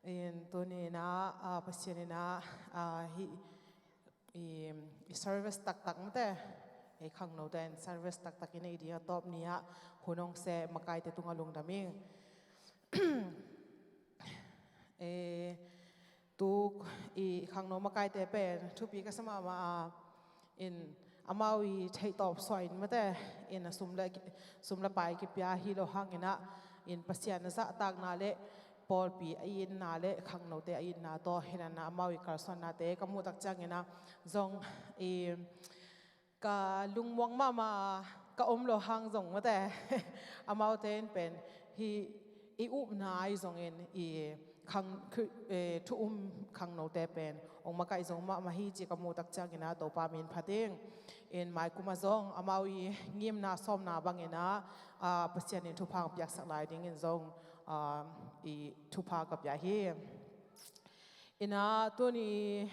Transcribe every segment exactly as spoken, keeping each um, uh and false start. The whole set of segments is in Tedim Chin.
In tuni in ah, ah, Pasian in ah, ah, hi, i, i service taktak mate, i khangnote in service taktak in ei ding a tawp ni ah hun hong seh makaite tungah lungdam ing. Eh, tu i khangno makaite pen thupi ka sa mahmah a, in amau i theihtawp suah in mate, in a sum le, sum le pai kipia hi lo hang in ah, in Pasian a zahtakna le pawlpi a itna le khangnote a itna tawh hinanna amau i kalsuannate ka muh tak ciangin ah zong i ka lungmuang mahmah ka om lo hang zong mate, amaute in pen hi i upna ahi zongin i khang, khu-, eh, thu um khangnote pen hong makaih zo mahmah hi ci ka muh tak ciangin ah Topa min phat ing. In maikum ah zong amau i ngimna sawmna bangin ah, ah, Pasian in thupha hong piaksak lai dingin zong, ah, i thupha ka pia hi. In ah tuni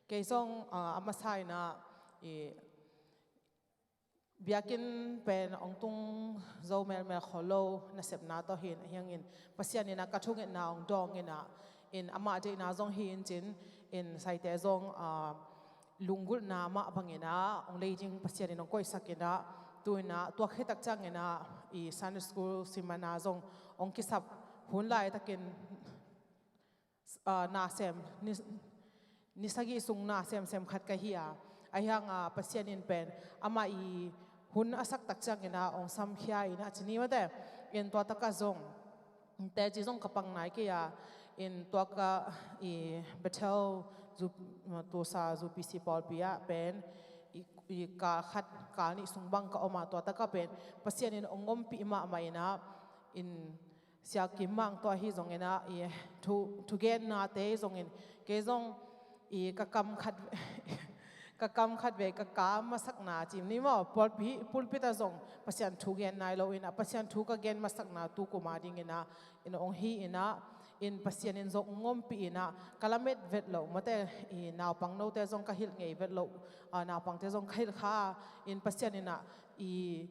kei zong, ah, a masa in ah i biakinn pen hong tung zo melmel khol lo nasepna tawh hi in, ahi hangin Pasian in ah ka thungetna hong dawng in ah, in amah deihna zong hi in cin, in saite zong, ah, lunggulhna mah bangin ah hong lei ding Pasian in hong koihsak in ah, tu in ah tua khit tak ciangin ah i Sunday school simana zong hong kisap hun laitakin, ah, na sem, ni, ni sagih sung na semsem khat ka hi a, ahi hang, ah, Pasian in pen amah i hun a sak tak ciangin ah hong samkhia in ah ci ni mate, in tua tak ah zong teci zong ka pang nai kei a, in tua ka i Bethel zu-, Tulsa zu P C pawlpi ah pen i, i kal khat kal nih sung bang ka om a, tua tak ah pen Pasian in hong ompih mahmah in ah, in Sia Kim Mang tawh ahi zongin ah i thu, thugennate zongin kei zong i ka kam khat, ka kam khat vei ka kam masakna cim ni maw, pulpit, pulpit ah zong Pasian thu gen nai lo in ah, Pasian thu ka gen masakna tu kum a dingin ah in hong hi in ah, in Pasian in zong hong ompih in ah ka lamet vet loh mate, i naupang note zong ka hilh ngei vet loh, ah, naupangte zong ka hilh kha, in Pasian in ah i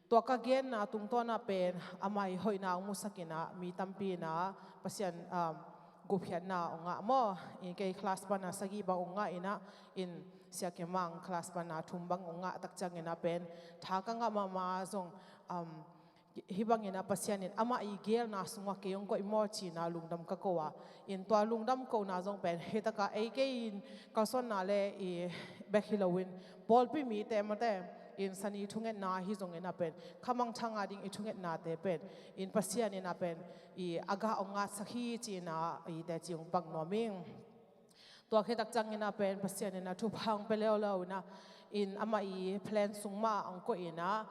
tua ka genna tungtawn ah pen amah i hoihna hong musak in ah mi tampi in ah Pasian, um, gupkhiatna hong ngah maw. In kei class pan ah sagih bang hong ngah in ah, in Sia Kim Mang class pan ah thum bang hong ngah tak ciangin ah pen tha ka ngah mahmah zong, um, hih bangin ah Pasian in amah i gelna sungah kei hong koih maw ci in ah lungdam ka ko a, in tua lungdam kohna zong pen hi tak ah ei kei in kalsuanna le i bek hi loin pawlpi mite mate, in Sani thungetna ahi zongin ah pen kha mangthang a ding i thungetnate pen in Pasian in ah pen i a gah hong ngatsak hi ci in ah i teci hong pang nuam ing. Tua khit tak ciangin ah pen Pasian in ah thupha hong pia leuleu in ah, in amah i plan sung mah hong koih in ah,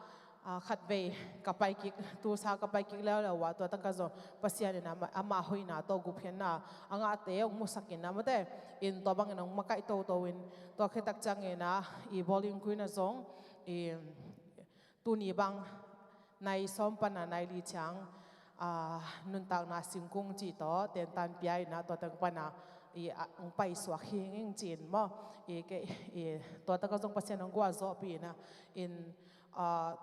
ah, khat vei ka pai kik, Tulsa ka pai kik leuleu a, tua tak ah zong Pasian in ah amah, amah hoihna tawh gupkhiatna a ngahte hong musak in ah mate, in tua bangin hong makaih toto in, tua khit tak ciangin ah i Bowling Green ah zong i tuni bang nai sawm pan ah nai li ciang, ah, nuntakna singkung cih tawh tentan pia in ah tua teng pan ah i, ah, hong paisuak hi ing ci in maw. I kei, i tua tak ah zong Pasian hong gualzawhpih in ah, in, ah,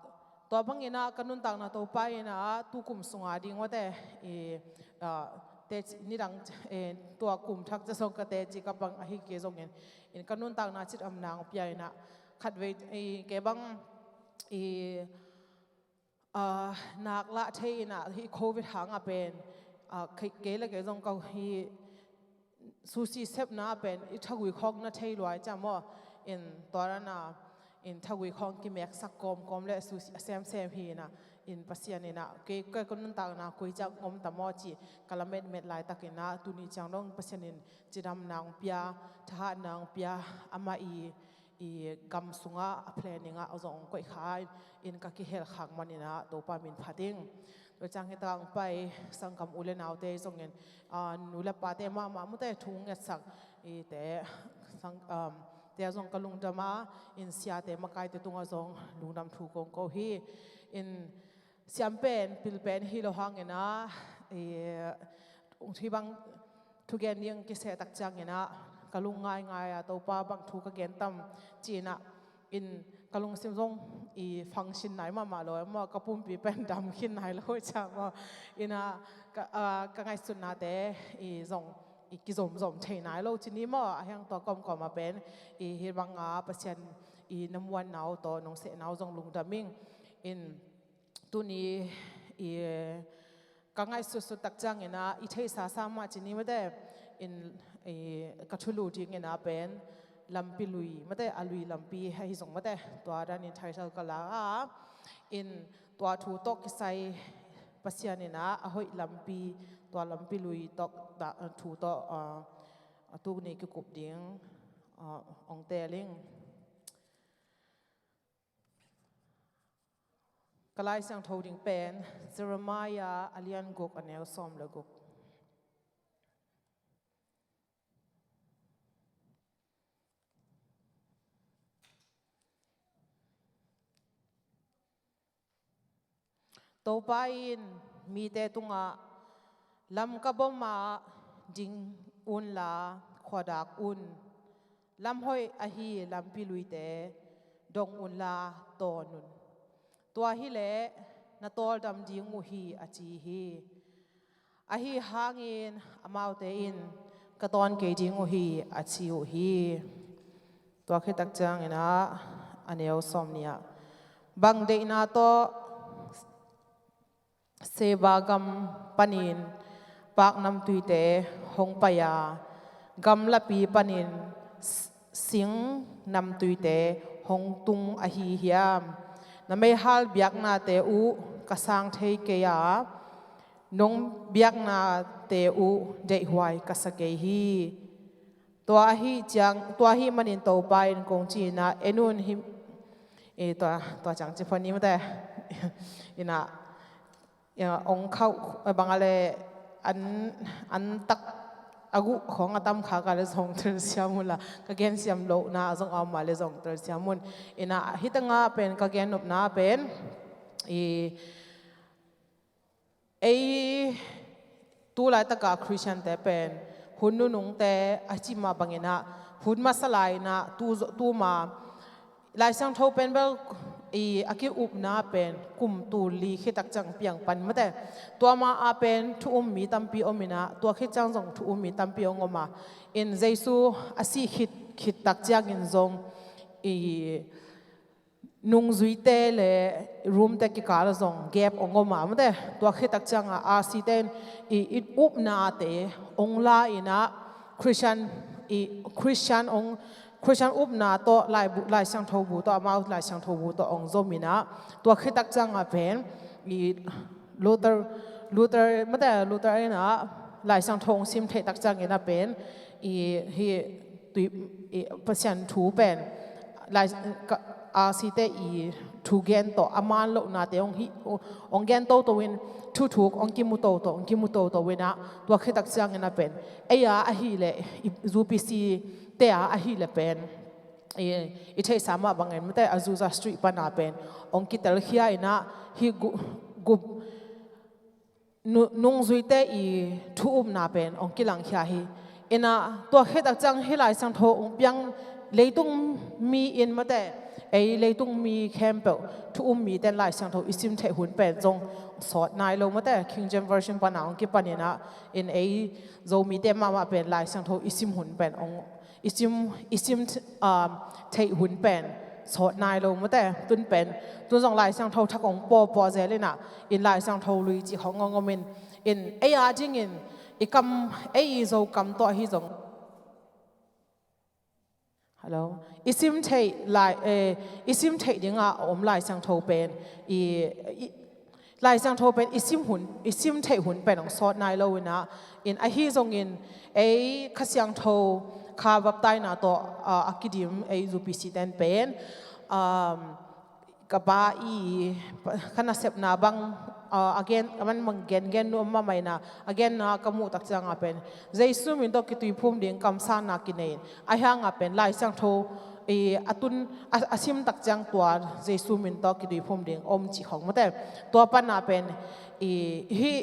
tua bangin ah ka nuntakna Topa in ah tu kum sung a ding mate, i, ah, teci, nidang, eh, tua kum thak ciang zong ka teci ka pang ahi kei zongin, in ka nuntakna cidamna hong pia in ah khat vei, i, kei bang i, ah, nak lah thei in ah hih Covid hang ah pen, ah, kei, kei le kei zong ka hih sushi sepna ah pen i thagui khawng na thei luai ciang maw, in tua dan ah in thagui khawng kimeksak kawmkawm le sushi a semsem hi in ah, in Pasian in ah kei, kei ka nuntakna koi ciang om ta maw ci ka lametmet laitakin ah tuni ciang dong Pasian in cidamna hong pia, thahatna hong pia, amah i i gam sungah a planning ah zong hong koih kha in ka kihel khak man in ah Topa min phat ing. Tua ciang hi tak ah hong pai sanggam u le naute zongin, ah, nu le pate mahmah mate thu ngetsak i te sang, um, te ah zong ka lungdam a, in siate makaite tungah zong lungdam thu kong ko hi. In siam pen pil pen hi lo hangin ah, i, hih bang thugen ding kiseh tak ciangin ah ka lung ngaingai a, Topa bang thu ka gen tam ci in ah, in Ka lungsim zong i function nai mahmah lo e maw, ka pumpi pen dam khin nai lo e cia maw. Ina ka, a, ka ngaihsutnate i zong i kizomzom thei nai lo ci ni maw, a hiang tua kawmkawm a pen i hi banga Pasian i na muanna uh tawh nong sehna uh zong lungdam ing. In tuni i ka ngaihsutsut tak ciangin ah i theihsa sa mah ci ni mate, in i ka thulu dingin ah pen lampi lui mate, a lui lampi ahi zong mate, tua danin title ka la a, in tua thu tawh kisai Pasian in ah a hoih lampi, tua lampi lui tawh thu tawh, ah, a tukni kikup ding, ah, ong teling. Ka Lai Siangtho ding pen Jeremiah a lian guk, a neu sawm le guk. Topa in mite tungah, lamkabom ah ding unla khuadak un, lamhoih ahi lampi luite dong unla tawn un. Tua hileh na tawldam ding uh hi, a ci hi. Ahi hangin amaute in, ka tawn kei ding uh hi, a ci uh hi. Tua khit tak ciangin ah a neu sawm nih ah, bang deihna tawh Seba gam panin pak namtuite hong pai a, gamlapi panin s-, sing namtuite hong tung ahi hiam? Na meihal biaknate uh ka sang thei kei a, nong biaknate uh deihhuai ka sa kei hi. Tua ahi ciang, tua ahi manin Topa in kong ci-in ah, en un hi, eh, tua, tua ciang ci pha ni mate. Ina, ina, ong khauh, eh, bang a le an, an tak a guh khawng a tam kha ka le zong telsiam un la, ka gensiam lohna zong a om a le zong telsiam un. Ina, hi tangah pen ka gennopna pen, i, ei tu laitaka Khristiante pen hun nunungte a ci mah bangin ah, hun masa lai-in ah tu zo-, tu ma Lai Siangtho pen bel i a ki-upna pen kum tul li khit tak ciang piang pan mate. Tua ma a pen thu um mi tampi om in ah, tua khit ciang zong thu um mi tampi ong om a. In Jesu a sih khit, khit tak ciangin zong i nungzuite le rumte kikal ah zong gap ong om a mate. Tua khit tak ciangah R C te in i, i upnate ong la-in ah Khristian, i Khristian ong, Khristian upna tawh Lai bu, Lai Siangtho bu tawh, amau Lai Siangtho bu tawh ong zom in ah, tua khit tak ciangah pen i Luther, Luther mate, Luther in ah Lai Siangtho ong sim theih tak ciangin ah pen i hi tui, i, Pasian thu pen Lai, ka, R C te i thugen tawh a man lohnate ong hi, ong gen toto in, thuthuk ong kimu toto, ong kimu toto in ah, tua khit tak ciangin ah pen ei a ahih leh, i, U P C te a ahih leh pen i, i theihsa mah bangin mate, Azusa Street pan a pen ong kitelkhia in ah, hi gu, gu, nu-, nungzuite i thu upna pen ong kilangkhia hi. In ah tua khit tak ciang hi Lai Siangtho ong piang leitung mi in mate, ei leitung mi khempeuh thu um mite in Lai Siangtho i sim theih hun pen zong sawt nai lo mate. King James Version pan a ong kipan in ah, in ei Zomite mahmah pen Lai Siangtho i sim hun pen ong i sim, i sim, um, theih hun pen sawt nai lo mate. Tun pen, tun zong Lai Siangtho thak ong pawpaw zel in ah, in Lai Siangtho lui cih khawng ong om in, in ei a dingin i kam, ei i Zo kam tawh ahi zong. Hello. I sim theih lai, eh, i sim theih dingah a om Lai Siangtho pen i, i, Lai Siangtho pen i sim hun, i sim theih hun pen ong sawt nai lo in ah, in ahi zongin ei Kha Siangtho, kha baptaina tawh, ah, a kidim ei U P C ten pen, um, ka pa i, pa, ka nasepna bang, ah, a gen, a man bang gengen nuam mahmah in ah, a genna ka muh tak ciangah pen Jesu min tawh kituiphum ding kamsanna kinei in, a hiangah pen Lai Siangtho i a tun, a, a sim tak ciang tua Jesu min tawh kituiphum ding om cih khawng mate. Tua pan a pen i, hih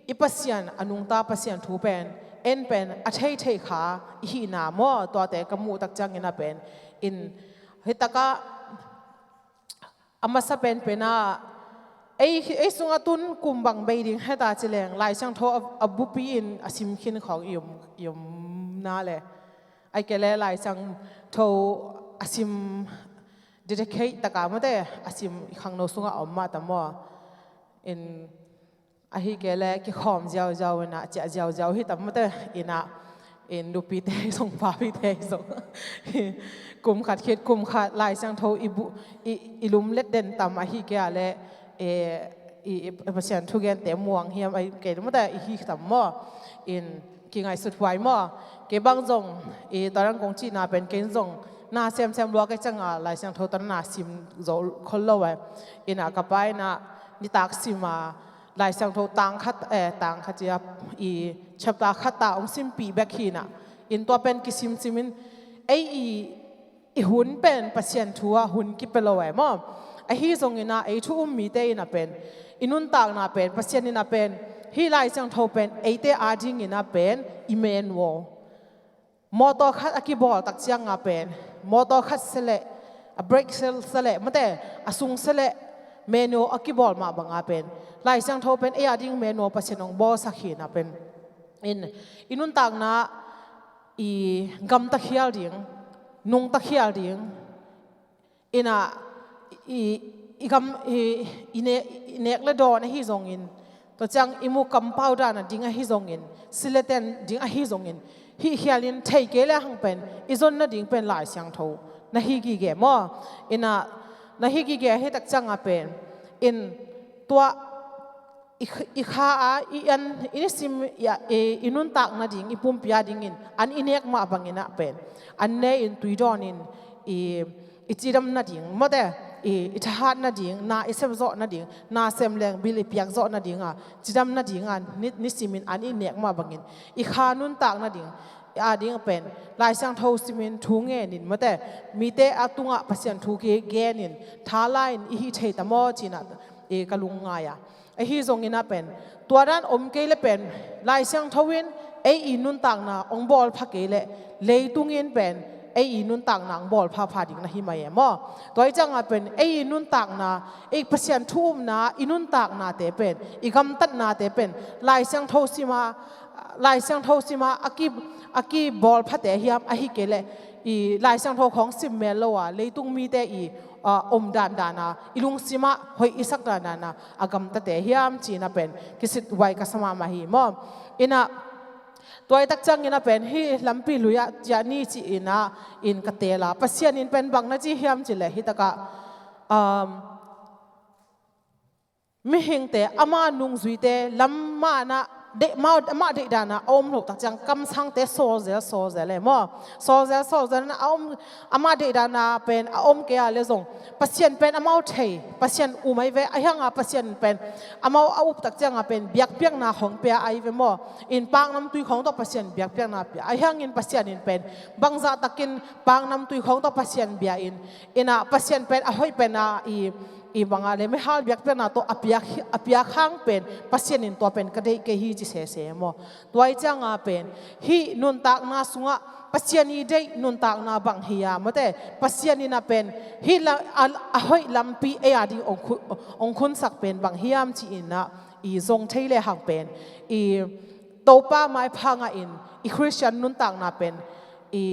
i Pasian, a nungta Pasian thu pen en pen a thei thei kha i hihna maw, tuate ka muh tak ciangin ah pen in hi takah A masa penpen ah ei, ei sungah tun kum bang bei ding heta ci leng Lai Siangtho a, a bupi in a sim khin khawng i om, i om na le. Ai ke le Lai Siangtho a sim dedicate taka mate a sim i khangno sungah a om mah ta maw? In ahi ke le kikhawm ziauziau ina ciah ziauziau hi tam mate ina in nupite hi zong papite hi zong kum khat khit kum khat Lai Siangtho i bu i, i lumlet den tam ahi ke a le e, i, i Pasian thugente muang hiam ahi ke mate i hi tam maw? In kingaihsut huai maw? Kei bang zong i taran kong cihna pen kei zong na semsem lua kei cianga Lai Siangtho taran na sim zo khol lo ai. Ina ka pa ina nitak sima Lai Siangtho tang khat, eh, tang khat cia i chapter khat ta ong simpih bek hi na. In tua pen kisim simin ei i, i hun pen Pasian thu ah hun kipia lo eh maw? Ahi zongina ei thu um mite ina pen i nuntakna pen Pasian ina pen hi Lai Siangtho pen eite adingina pen i manual. Motor khat a kibawl tak cianga pen motor khat seleh a brake sel seleh mate a sung seleh manual a kibawl mah banga pen Lai Siangtho pen ei a ding manual Pasian hong bawlsak hina pen in i nuntakna i gamta khial ding, nungta khial ding, ina i, i gam i, i, ne, i nek le dawn ahi zongin tua ciang i mu kampau dan a ding ahi zongin sileten ding ahi zongin hih khialin thei kei le hang pen i zon nading pen Lai Siangtho na hi gige maw? Ina na hi gige ahi tak cianga pen in tua i, i kha a i an i nisim i, i, i nuntak nading i pumpi a dingin an i nek mah bangin ah pen an ne in tui dawnin i, i cidam nading mate i, i thahat nading na i sem zawh nading na sem leng bil i piak zawh nadinga cidam nadinga ni, nisimin an i nek mah bangin i kha nuntak nading a ding pen Lai Siangtho simin thu ngenin mate mite a tungah Pasian thu genin thala in i hi thei ta maw cina i ka lungngai a. Ahi zongina pen tua dan om kei le pen Lai Siangtho in ei i nuntakna ong bawl pha kei le leitungin pen ei i nuntakna ong bawl pha pha ding na hi mai e maw? Tua i cianga pen ei i nuntakna ei Pasian thu umna i nuntaknate pen i gamtatnate pen Lai Siangtho sima Lai Siangtho sima a ki, a kibawl phate hiam ahi kei le i Lai Siangtho khawng sim mel lo a leitung mite i a, om dandana i lungsima hoih i sak dandana a gamtate hiam cina pen kisit huai ka sa mahmah hi maw? Ina tua i tak ciangina pen hih lampi luiah ciah ni ci ina in ka tela Pasian in pen bang na ci hiam ci le hih takah um, mihingte ama nungzuite lam mahna deih, mah, mah deih dana a om loh tak ciang kamsangte sawlzel sawlzel e maw? Sawlzel sawlzel na a om ama deih dana pen a om kei a le zong Pasian pen amau thei Pasian um ai ve a hianga Pasian pen amau a up tak cianga pen biakpiakna khong pia ai ve maw? In paknamtui khong tawh Pasian biakpiakna pia a hiangin Pasian in pen bangzah takin paknamtui khong tawh Pasian bia in ina Pasian pen a hoih pen a i i banga le mihal biakpiakna tawh a piak, a piak hang pen Pasian in tua pen ka deih kei hi ci sese maw? Tua i cianga pen hih nuntakna sungah Pasian i deih nuntakna bang hi a mate Pasian ina pen hih la, a, a hoih lampi ei a ding ong, khu, ong khunsak pen bang hiam ci ina i zong thei le hang pen i Topa maipha ngahin i Khristian nuntakna pen i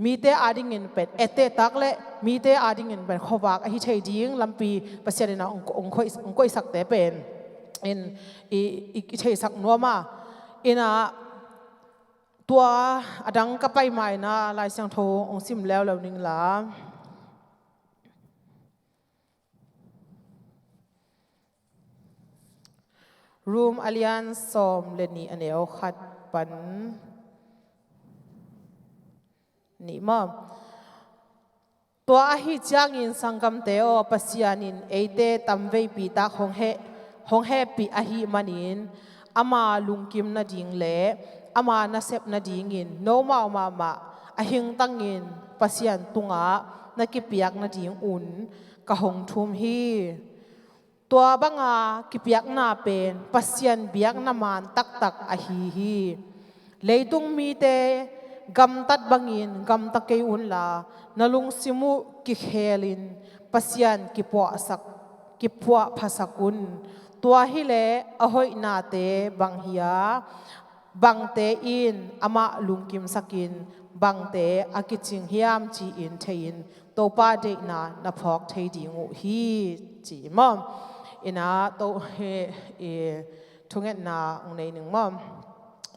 mite adingin pen ettehtak le mite adingin pen khuavak ahi thei ding lampi Pasian ina ong, ong, koih, ong koihsakte pen in i, i, i theisak nuam a ina tua adang ka pai maina Lai Siangtho ong sim leuleu ning la. Rom a lian sawm le nih a neu khat pan nih maw? Tua ahi ciangin sanggamte aw, Pasian in eite tamveipi tak hong he, hong hehpih ahih manin ama lungkim nading le ama nasep nadingin nomau mahmah a hingtangin Pasian tungah na kipiak nadingun ka hong thum hi. Tua banga kipiakna pen Pasian biakna man taktak ahi hi. Leitung mite gamtat bangin gamta kei unla na lungsim uh kikhelin Pasian kipuahsak, kipuahphasak un. Tua hileh a hoihnate bang hi a, bangte in amah lungkimsakin, bangte a kicing hiam ci-in thei-in Topa deihna na phawk thei ding uh hi, ci maw? Ina to he, e, thungetna ong nei ning maw?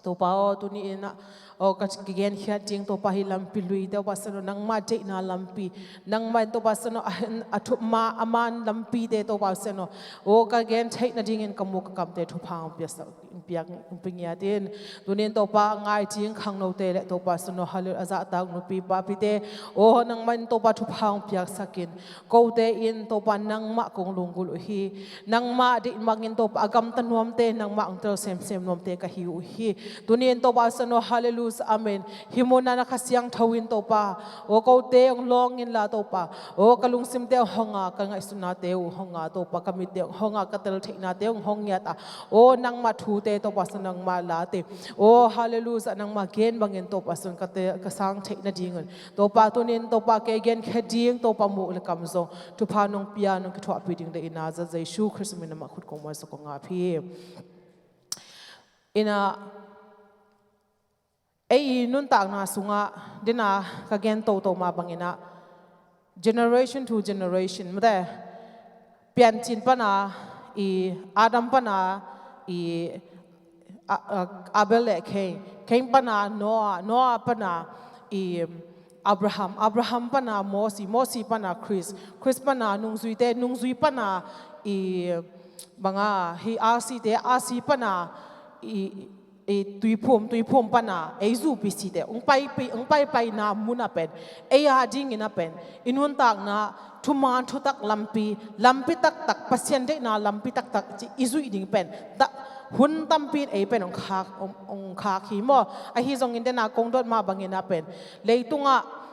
Topa aw, tuni in ah, aw, ka kigenkhiat ding Topa hi lampi lui, Topa Pasian aw, nangmah deihna lampi, nangmah in Topa Pasian aw, a, a thup ma, a man lampite Topa Pasian aw, aw, ka gen theih nadingin ka muk ka kamte thupha ong piaksak, ong piak, ong pia ngiat in. Tuni in Topa a ngai ding khangnote le Topa Pasian aw, halleluiah, a zahtak nupi papite, aw, nangmah in Topa thupha ong piaksak in. Kote in Topa nangmah kong lunggulh uh hi. Nangmah deih bangin Topa a gamta nuamte, nangmah ong tel semsem nuamte ka hi uh hi. Tuni in Topa Pasian aw, halleluiah, amen. Hih munah na Kha Siangtho in Topa, aw, kote ong lawng inla Topa, aw, ka lungsimte ong hong a, ka ngaihsutnate ong hong a Topa, ka mitte ong hong a, ka tel theihnate ong hong ngiat a, aw, nangmah thute Topa Pasian aw, nangmah late, aw, halleluiah, nangmah gen bangin Topa Pasian aw, ka te, ka sang theih nadingin Topa tuni in Topa kei genkhiat ding Topa muk le kam zong thupha nong pia, nong kithuahpih ding deihna zat Jesu Khrist min a mah khut kong muansak kong ap hi. Ina, ei i nuntakna sungah dena ka gen toto mah bangin ah, generation to generation, mate, Piancil pana i Adam pana i A-, A-, Abel le Cain, Cain pana Noah, Noah pana i Abraham, Abraham pana Mosi, Mosi pana Khrist, Khrist pana nungzuite, nungzui pana i banga hi R C te, R C pana i, i tuiphum, tuiphum pana ei zupite ong pai, ong paipaina munah pen, ei a dingin a pen, i nuntakna thuman thutak lampi, lampi taktak, Pasian deihna lampi taktak ci i zuih ding pen, ta, hun tampi in ei pen ong khak, ong, ong khak hi maw? Ahi zongin dena kong dot mah bangin a pen, leitungah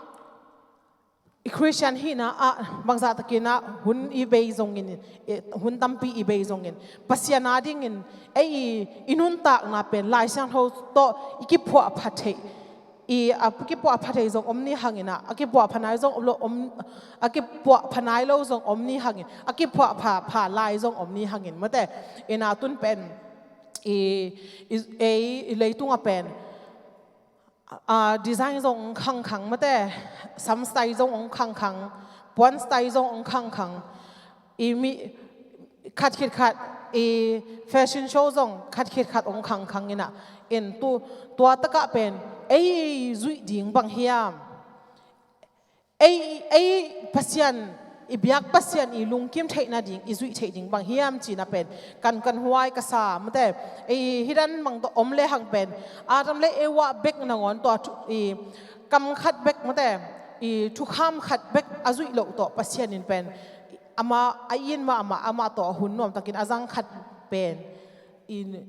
i Khristian hihna ah bangzah takin ah hun i bei zongin, eh, hun tampi i bei zongin, Pasian a dingin ei i, i nuntakna pen Lai Siangtho tawh i kiphuahpha thei, i a kiphuahpha thei zong om ni hangin ah, a kiphuahpha nai zong om lo, om, a kiphuahpha nai lo zong om ni hangin, a kiphuahpha pha lai zong om ni hangin, mate, ina tun pen i, i, ei i leitungah pen, a, design zong ong khangkhang, mate, sam style zong ong khangkhang, puan style zong ong khangkhang, i mi khat khit khat, i fashion show zong khat khit khat ong khangkhang ina, in tu, tua takah pen ei zuih ding bang hiam? Ei, ei Pasian i biak, Pasian i lungkim theih nading i zuih theih ding bang hiam cina pen kan, kan huai ka sa, mate. Ei hih dan bang tawh om le hang pen, Adam le Eva bek nangawn tua thu, i kam khat bek, mate, i thukham khat bek a zuih loh tawh Pasian in pen ama a in mah, ama, ama tawh a hun nuamtakin a zang khat pen in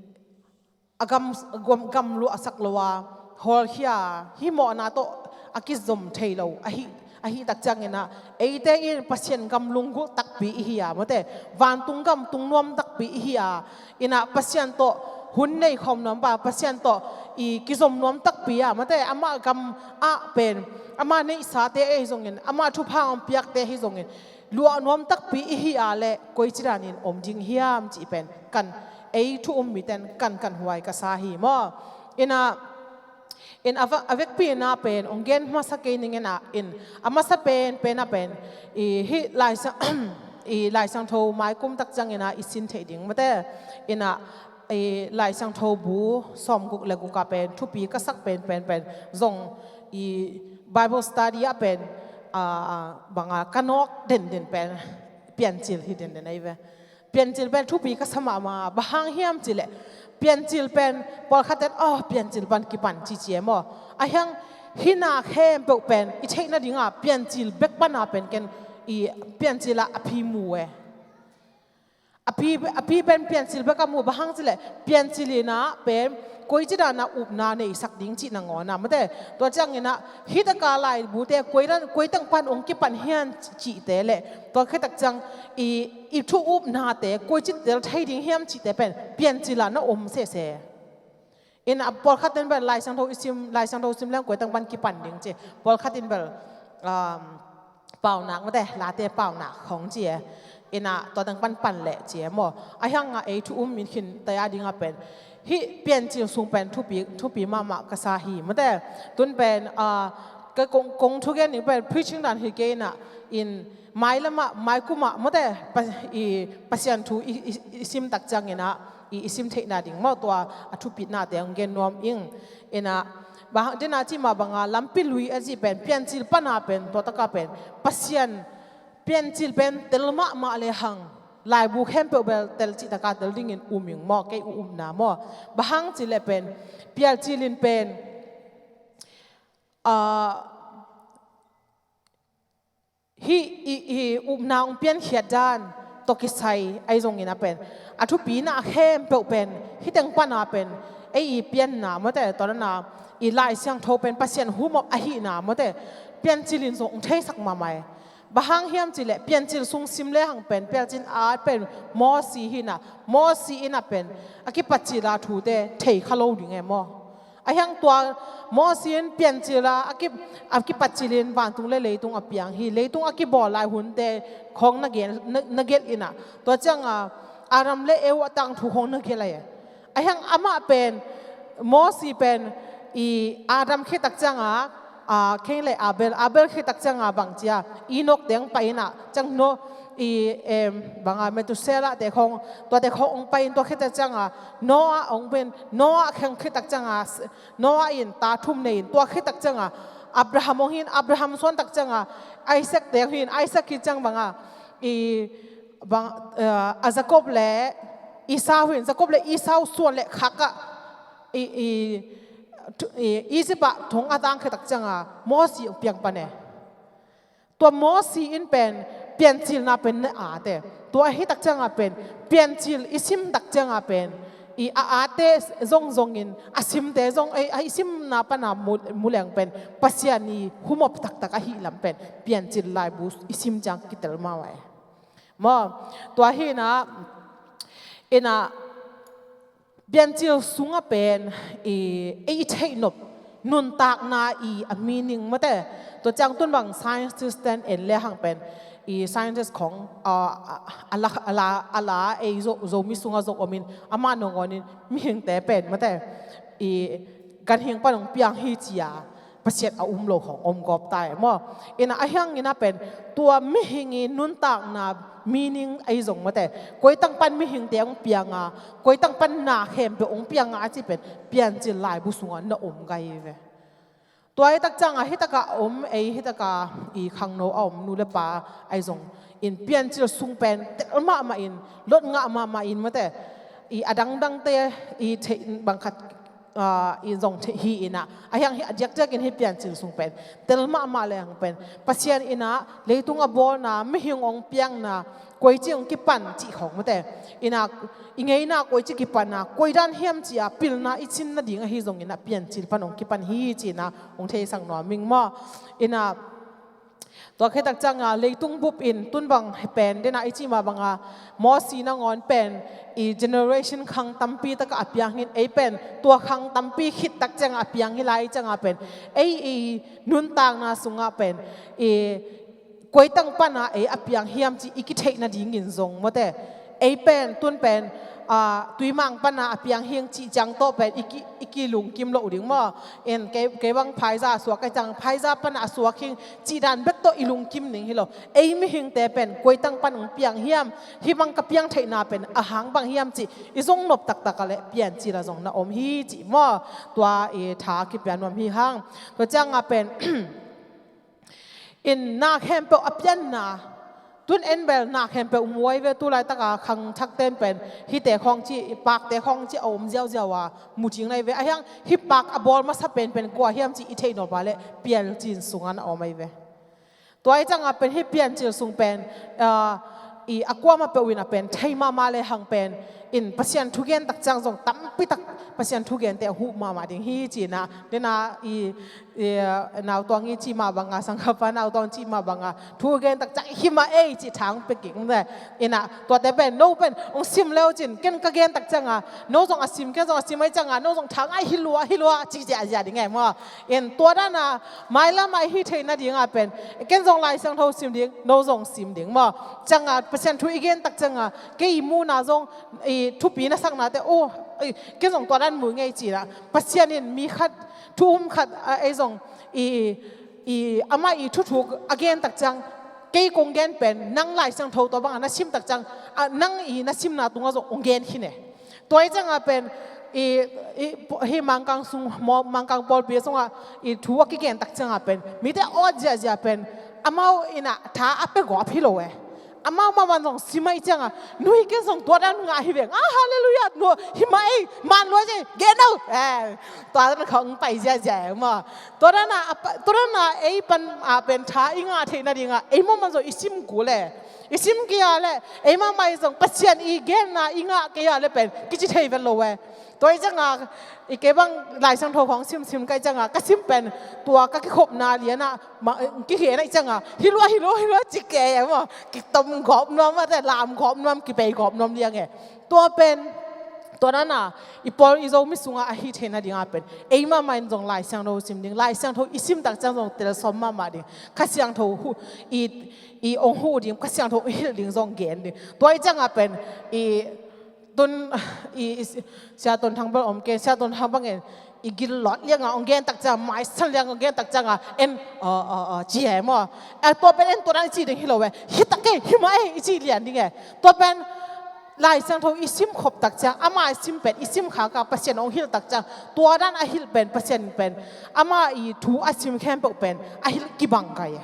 a gam, gam, gam luahsak lo a, hawlkhia, hih mawhna tawh a kizom thei lo ahi, ahi tak ciangin ah, eite in Pasian gam lunggulh takpi i hi a, mate, vantung gam tung nuam takpi i hi a, ina Pasian tawh hun nei khawm nuam pa, Pasian tawh i kizom nuam takpi a, mate, amah gam ah pen, amah neihsate ahi zongin, amah thupha ong piakte ahi zongin, luah nuam takpi i hi a leh koici danin om ding hiam cih pen kan, ei thu um miten kan, kan huai ka sa hi maw? Ina, in a va-, a vekpi ina pen ong gen masa kei ning ina, in a masa pen, pen a pen, i hih Lai Siang, i Lai Siangtho maikum tak ciang ina i sin theih ding, mate, ina, i Lai Siangtho bu sawmguk le guk a pen thupi ka sak pen, pen, pen zong i Bible study ah pen, a, a, banga ka nawk denden pen Piancil hi denden ahi ve. Piancil pen thupi ka sa mahmah, bang hang hiam cih leh Piancil pen pawlkhat ten, oh, Piancil pan kipan ci ci e maw? A hiang hihna khempeuh pen i theih nadinga Piancil bek pana pen ken i Piancil ah a phi mu e. A pi, a pi pen Piancil bek a mu, bang hang cih leh Piancil ina pen koici dana upna neisak ding cih nangawn a, mate. Tua ciang ina hih taka laibute koi dan, koi teng pan ong kipan hiam cihte le tua khit tak ciang i, i thu upnate koici tel thei ding hiam cihte pen Piancil ah na om sese. Ina pawlkhat in bel Lai Siangtho i sim, Lai Siangtho sim leng koi teng pan kipan ding ci. Pawlkhat in bel, um, paunak mate, Late paunak khong ci e. Ina tua teng pan pan leh ci e maw. A hiang a ei thu um min khin taya ding a pen hih Piancil sung pen thupi, thupi mahmah ka sa hi mate. Tun pen, ah, ka kong, kong thugen ding pen preaching dan hi kei ina in mailam ah, maikum ah mate, pa, i Pasian thu i, i, i sim tak ciang ina i, i sim theihna ding maw, tua a thupitnate hong gen nuam ing. Ina bang hang dena ci mah banga lampi lui a ci pen Piancil pana pen tua taka pen Pasian Piancil pen tel mahmah le hang laibu khempeuh bel tel cih taka tel dingin um ing maw, kei u upna maw. Bang hang ci le pen Piancil in pen, ah, hih i, i upna hong piankhiat dan tawh kisai ahi zongin a pen a thupina khempeuh pen hih teng pana pen ei i pianna mate, tua dana i Lai Siangtho pen Pasian humop ahihna mate, Piancil in zong hong theisak mahmah e. Bang hang hiam ci le Piancil sung sim le hang pen Piancil a at pen Mosi hi ina, Mosi ina pen a kipatcil a thute thei kha lo ding e maw. A hiang tua Mosi in Piancil a, a ki, a kipatcil in vantung le leitung a piang hi. Leitung a kibawl lai hunte khong na gen, na, na gelh ina. Tua cianga Adam le Eva tangthu khong na gelh a e. A hiang amah pen, Mosi pen, i Adam khit tak cianga, a, Cain le Abel, Abel khit tak cianga bang cia, Enoch te hong pai ina, ciang no, i, em, banga Methuselah te khong, tuate khong hong pai in tua khit tak cianga, Noah hong pen, Noah kheng khit tak cianga, Noah in ta thum nei in, tua khit tak cianga, Abraham hong hi in, Abraham suan tak cianga, Isaac te hong hi in, Isaac khit ciang banga, i, bang, eh, a Jacob le Esau hi in, Jacob le Esau suan le khak ah, i, i, thu, i, Egypt ah thong a tang khit tak cianga, Mosi hong piang pan e. Tua Mosi in pen Piancilna pen na ate. Tua hi tak cianga pen Piancil i sim tak cianga pen i a ate zongzongin a simte zong, i, i simna pana mu, mu leng pen Pasian i humop taktak ahi lam pen Piancil laibu i sim ciang kitel mahmah e. Maw, tua hi ina, ina Piancil sunga pen i, i, i theihnop nuntakna i a meaning mate. Tua ciang tun bang scientist ten en le hang pen i scientist khong, a, a, a la, a la, a la ei Zo, Zomi sunga zong omin ama nongawnin mihingte pen mate i ganhing pan hong piang hi cia Pasian a um lo khong om gawp ta e maw. Ina a hiang ina pen tua mihing i nuntakna meaning ahi zong mate. Koi tang pan mihingte hong pianga, koi tang pan na khempeuh hong pianga a ci pen Piancil laibu sunga na om gai ve. Tua hi tak cianga hi taka om ei, hi taka i khangno a om nu le pa ahi zong in Piancil sung pen tel mahmah in, lot ngah mahmah in mate. I a dangdangte i theih bang khat, ah, i zong theih hi ina. A hiang hi a diakdiakin hi Piancil sung pen tel mahmah le hang pen Pasian ina leitung a bawlna, mihing hong piangna, koici hong kipan cih khong mate. Ina i ngeina koici kipanna, koi dan hiam cia pilna i cin nading ahi zong ina Piancil pan hong kipan hi ci ina hong theisak nuam ing maw. Ina tua khit tak cianga leitung bup in tun bang pen dena i ci mah banga Mosi nangawn pen i generation khang tampi taka a piang hi in, ei pen tua khang tampi khit tak cianga a piang hi lai cianga pen ei i nuntakna sunga pen i koi tang pana ei a piang hiam ci i kitheih nadingin zong mate. Ei pen tun pen, ah, tuimang pana a piang hing cih ciang tawh pen i ki, i kilungkim loh ding maw. En kei, kei bang phaiza a suak ka ciang phaiza pana a suak hing cih dan bek tawh i lungkim ning hi lo. Ei mihingte pen koi tang pan hong piang hiam, hi bang ka piang theihna pen a hang bang hiam cih i zong nop taktak a le Piancil a zong na om hi cih maw. Tua i tha kipia nuam hi hang. Tua cianga pen in na khempeuh a pianna. Tun en bel na khempeuh muai ve, tu laitaka khangthakten pen hihte khawng ci, pakte khawng ci a om ziauziau a mu cing nai ve. A hiang hih pak a bawl masa penpen kua hiam ci i theih nop a le Piancil sunga na om ahi ve. Tua i cianga pen hih Piancil sung pen, ah, i a kuamah peuh in a pen thei mahmah le hang pen in Pasian thu gen tak ciang zong tampi tak Pasian thu gente a huh mahmah ding hi ci-in ah, den ah i, i, nautang i cih mah bang a, sangkapa nautang cih mah bang a, thu gen tak ciang hi mah ei cih tha hong pia kik in ah, tuate pen, no pen hong sim le uh cin, ken ka gen tak ciang a, no zong a sim, ken zong a sim ahih ciang a, no zong tha ngai hi lua, hi lua cih ziahziah ding e maw. In tua dan a mailam ah i hih theihna ding a pen, ken zong Lai Siangtho sim ding, no zong sim ding maw. Ciang a Pasian thu i gen tak ciang a, kei i muhna zong, i thupi na saknate, oh, i, ken zong tua dan mu ngei ci-in ah, Pasian in mi khat, thu um khat, a, ei zong, i, i, amah i thuthuk a gen tak ciang, kei kong gen pen, nang Lai Siangtho tua bang a na sim tak ciang, a, nang i na simna tungah zong hong gen khin e. Tua ahih ciang a pen, i, i, hih Mangkang sung, maw, Mangkang pawlpi sung ah, i thu a kigen tak ciang a pen, mite awt ziahziah pen, amau in ah tha a pia gawp hi lo e. Amau mahmah zong sim ahih ciang a, nui, ken zong tua dan ngah hi veng. Ah, halleluiah, no, hi mah ei, man lua ei, gen o. Eh, tua dan khawng pai ziahziah e maw. Tua dan a, a pa-, tua dan a ei pan a pen tha i ngah theihna ding a, ei mahmah zong i sim kul e. I sim kei a leh, ei mahmah in zong Pasian i genna i ngah kei a leh pen, kici thei vet lo e. Tua ahih ciang a, i kei bang Lai Siangtho khawng simsim ka hih ciang a, ka sim pen, tua ka kikhopna lian ah, ma, kigen ahih ciang a, hi lua, hi lua, hi lua, ci kei e maw. Kitom gawp nuam, mate, lam gawp nuam, kipei gawp nuam liang e. Tua pen, tua dan a, i pawl i Zomi sungah a hih theihna ding a pen, ei mahmah in zong Lai Siangtho sim ding, Lai Siangtho i sim tak ciang zong tel sawm mahmah ding, Kha Siangtho huh, i, i hong huh ding, Kha Siangtho hong hilh ding zong gen ding. Tua ahih ciang a pen, i, tun, i, i, Sia Ton Thang bel om kei, Sia Ton Thang bang in, i gil lawt liang a hong gen tak ciang, maisan liang hong gen tak ciang a, en, aw, aw, aw, ci e maw. Eh, tua pen en tua dan i ci ding hi lo e. Hi tak e, hi mah e, i ci lian ding e. Tua pen Lai Siangtho i sim khop tak ciang, amah i sim pen, i sim khak a Pasian hong hilh tak ciang, tua dan a hilh pen, Pasian pen, amah i thu a sim khempeuh pen, a hilh kibang kai e.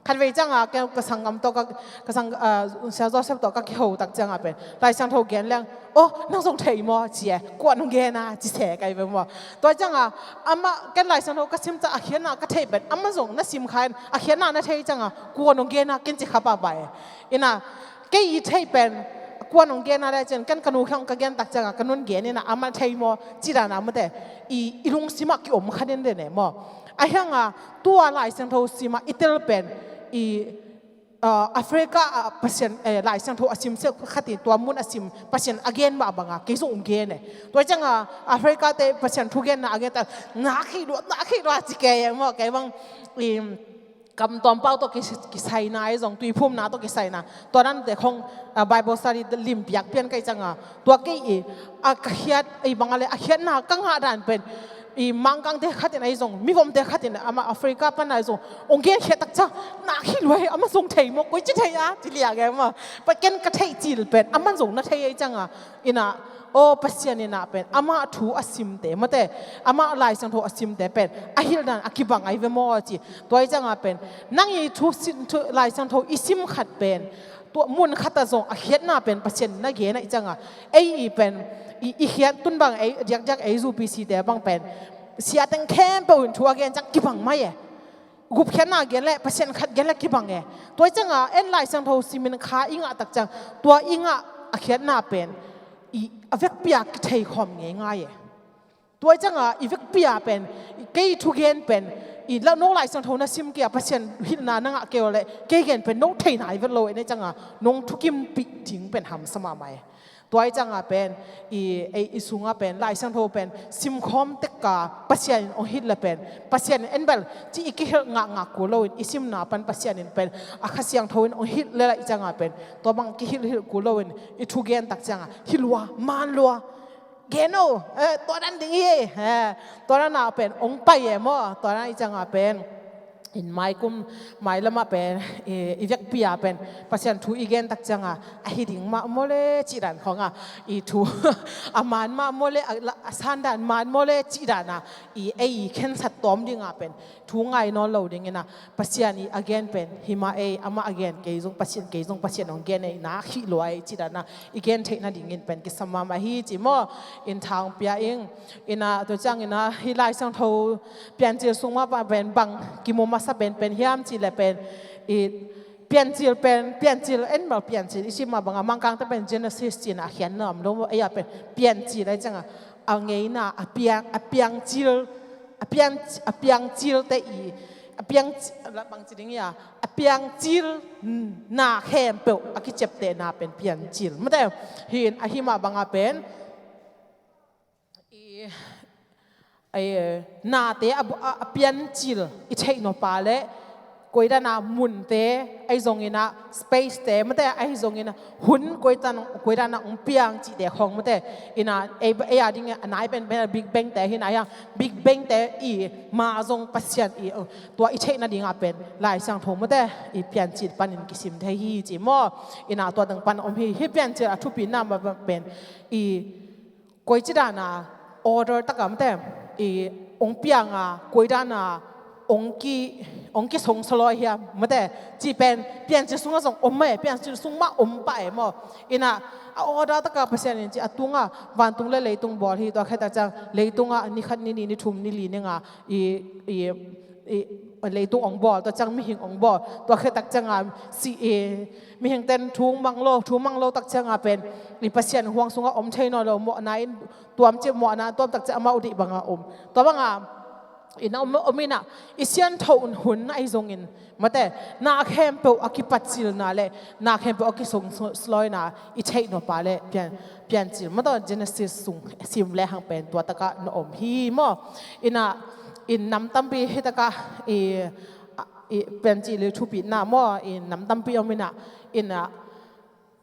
Khatvei ciang a, ken ka sanggam tawh ka, ka sang, ah, Sia Joseph tawh ka kiho tak ciang a pen, Lai Siangtho gen leng, oh, nang zong thei maw, ci e, kuan hong gen a, ci se kai ve maw. Tua ciang a, amah, ken Lai Siangtho ka sim ciang a khiatna ka thei pen, amah zong na sim kha in, a khiatna na thei ciang a, kuan hong gen a, ken ci kha pahpah e. In ah, kei i theih pen, kuan hong gen a le cin, ken ka nu kiang ka gen tak ciang a, ka nun gen in ah, amah thei maw, ci dan a mate, i, i lungsim ah ki-om kha den den e maw. Ahih hang a, tua Lai Siangtho sim a i tel pen, i, ah, Africa ah Pasian, eh, Lai Siangtho a sim se khat in tua mun a sim Pasian a gen mah bang a, kei zong hong gen e. Tua ciang a, Africa te Pasian thugenna a gen ta, na khih lua, na khih lua ci kei e maw, kei bang, i, kam tuam pau tawh ki, kisaina, ei zong tuiphumna tawh kisaina. Tua dante khong, ah, Bible study lim piak pian ka hih ciang a. Tua kei i, a ka khiat, i bang a le, a khiatna ka ngah dan pen. I Mangkangte khat in ei zong, mivomte khat in amah Africa pan a ei zong, hong gen khiat tak ciang, na khih lua e, amah zong thei maw, koici thei a, ci liang e maw. Pa ken ka theih cil pen, amah zong na thei ei ciang a. In ah, aw, Pasian in ah pen, amah thu a simte, mate, amah Lai Siangtho a simte pen, a hilh dan a kibang ahi ve maw ci. Tua ahih ciang a pen, nang i thu sim, thu, Lai Siangtho i sim khat pen, tua mun khat ah zong a khiatna pen Pasian na gen ahih ciang a, ei i pen, i, i khiat tun bang ei, diakdiak ei U P C te bang pen, sia teng khempeuh in thu a gen ciang kibang mai e. Gupkhiatna gen le, Pasian khat gen le kibang e. Tua ahih ciang a, en Lai Siangtho sim in kha i ngah tak ciang, tua i ngah a khiatna pen, i, a vekpi a kithei khawm ngeingai e. Tua ahih ciang a, i vekpi a pen, i, kei thugen pen, i la, no Lai Siangtho na sim kei a, Pasian hilhna na ngah kei a le, kei gen pen, no thei nai vet lo e, na hih ciang a, nong thukimpih ding pen hamsa mahmah e. Tua ahih ciang a pen, i, ei, i sung a pen, Lai Siangtho pen, sim khawm tek a, Pasian in hong hilh le pen, Pasian in en bel, ci i kihilh ngakngak kul lo in, i simna pan Pasian in pen, a Kha Siangtho in hong hilh le lai ciang a pen, tua bang kihilhhilh kul lo in, i thugen tak ciang a, hi lua, man lua, gen o, eh, tua dan ding hi, eh, tua dan a pen, hong pai e maw, tua dan ahih ciang a pen, in maikum, mailam ah pen, i, i vekpi a pen, Pasian thu i gen tak ciang a, a hi ding mah maw le, cih dan khawng a, i thu, a man mah maw le, a, a san dan man maw le, cih dan a, i, ei, i khensat tawm ding a pen, thu ngai nawn lo ding in a, Pasian i a gen pen, hi mah ei, amah a gen kei zong, Pasian kei zong, Pasian hong gen ei, na khih lua ei, cih dan a, i gen theihna ding in pen, kisam mahmah hi, ci maw, in tha hong pia ing, in a, tua ciang in a, hih Lai Siangtho, Piancil sung mah pen bang kimu masa penpen hiam cih leh pen, i, Piancil pen, piancil, en mal piancil i sim mah bangah Mangkangte pen Genesis ci-in a khiatna om lo maw, ei ah pen piancil ahi ciangah a ngeina, a piang, a piangcil, a piang, a piangcilte i, a piang, bangci ding ia, a piangcil na khempeuh a kiciaptehna pen piancil. Mate, hi in ahi mah bangah pen i, i, nate a, a, a piancil i theih nop a leh koidan a munte ahi zongin ah, space te mate, ahi zongin ah hun koidan, koidan a hong piang cihte khawng mate, in ah ei, ei a ding a nai penpen a Big Bang te hi in ah, Big Bang te i mah zong Pasian i, tua i theih nading ah pen Lai Siangtho mate i piancil panin kisim thei hi ci maw. In ah tua dang pan om hi. Hih piancil a thupina mah pen i koici dan a order tak a mate i hong piang a, koidan a hong ki, hong kisong sawlawi hiam mate, cih pen piancil sungah zong om e, piancil sung mah om pah e maw. In ah a order tak a Pasian in ci a tung a vantung le leitung bawl hi, tua khit tak ciang leitung ah ni khat, ni nih, ni thum, ni li, ni nga i, i, i leitung hong bawl, tua ciang mihing hong bawl, tua khit tak ciang a si i, mihing ten thu mang lo, thu mang lo tak ciang a pen i Pasian huang sungah om thei nawn lo, mawhna in tuam cih, mawhna tuam tak ciang amau deih bang a om. Tua bang a in ah om, om in ah i siangtho hun ahi zongin mate, na khempeuh a kipatcilna le na khempeuh a kisong sawlawina i theih nop a leh pian, piancil mate, Genesis sung sim lehang pen tua tak a na om hi maw. In ah i nam tampi hi tak a i, i piancil i thupina maw, i nam tampi om in ah, in ah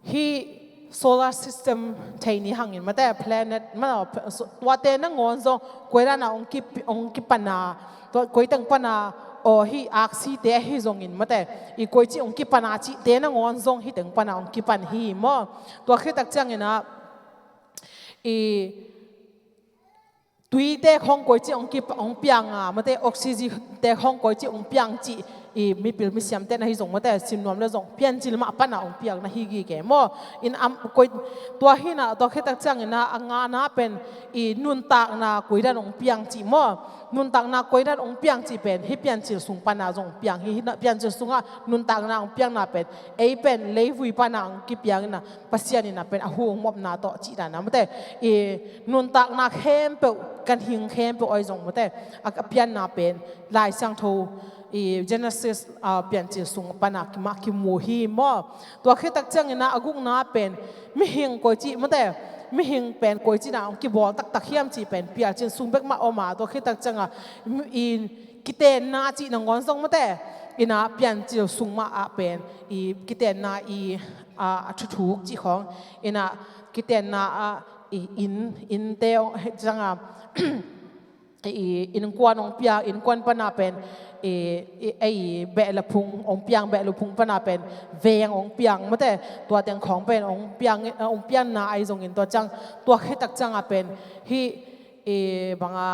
hih solar system thei ni hangin mate, planet mate, tuate nangawn zong koidan a hong ki, hong kipan a, tua koiteng pan a, aw hih aksite ahi zongin mate, i koici hong kipan a cihte nangawn zong hih teng pan a hong kipan hi maw. Tua khit tak ciangin ah i tuite khawng koici hong ki, hong piang a mate, oxygen te khawng koici hong piang cih i mipil misiam ten ahi zong mate, sim nuam le zong piancil mah pan a hong piang na hi gige maw. In am, koi, tua hi in ah, tua khit tak ciangin ah a ngana pen i nuntakna koidan hong piang cih maw. Nuntakna koidan hong piang cih pen hih piancil sung pan a zong piang hi, hih piancil sungah nuntakna hong piangna pen ei pen leivui pan a hong kipiang in ah Pasian in ah pen a hu hong mawhna tawh cih dan a mate, i nuntakna khempeuh, kan hing khempeuh ahi zong mate, a, a pianna pen Lai Siangtho i Genesis, a, piancil sung pan a kimah kimu hi maw. Tua khit tak ciangin ah a gukna pen mihing koici mate, mihing pen koici na hong kibawl taktak hiam cih pen piancil sung bek mah om a, tua khit tak ciang a i kitenna cih nangawn zong mate, in ah piancil sung mah ah pen i kitenna i, a, a thuthuk cih khawng, in ah kitenna ah i inn, innte hong, ciang a i innkuan hong piang, innkuan pan a pen i, i, ei behlaphung hong piang, behlaphung pan a pen veng hong piang mate, tua teng khawng pen hong piang, hong pianna ahi zongin tua ciang, tua khit tak ciang a pen hih i bang a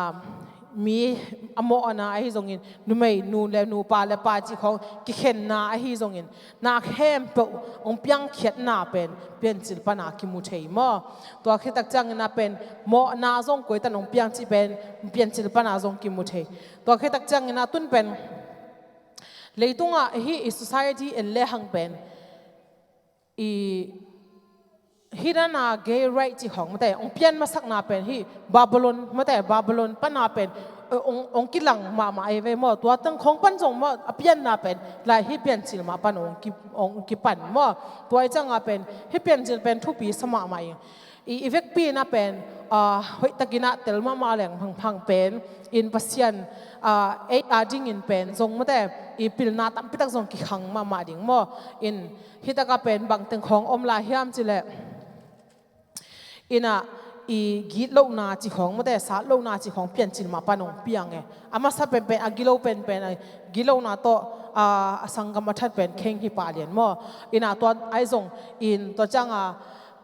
mi a mawhna ahi zongin, numeinu le nupa le pa cih khawng kikhenna ahi zongin, na khempeuh hong piangkhiatna pen piancil pan a kimu thei maw. Tua khit tak ciangin ah pen mawhna zong koitan hong piang cih pen piancil pan a zong kimu thei. Tua khit tak ciangin ah tun pen leitungah hih i society en lehang pen i hih dan a gay right cih khawng mate, hong pian masakna pen hih Babylon mate, Babylon pan a pen, eh, hong, hong kilang mahmah ei ve maw. Tua teng khawng pan zong maw, a pianna pen lai hih piancil mah pan hong ki, hong kipan maw. Tua i ciang a pen hih piancil pen thupi sa mahmah ing. I, i vekpi in ah pen, ah, hoihtakin ah tel mahmah leng phangphang pen in Pasian, ah, ei a dingin pen zong mate, i pilna tampitak zong kikhang mahmah ding maw. In hih tak a pen bangteng khawng om lai hiam cih leh, in ah i gitlohna cih khawng mate, satlohna cih khawng piancil mah pan hong piang e. A masa penpen, a gilo penpen, a gilona tawh, a, a sanggam a that pen kheng hi pah lian maw. In ah tua ahi zong in tua ciang a,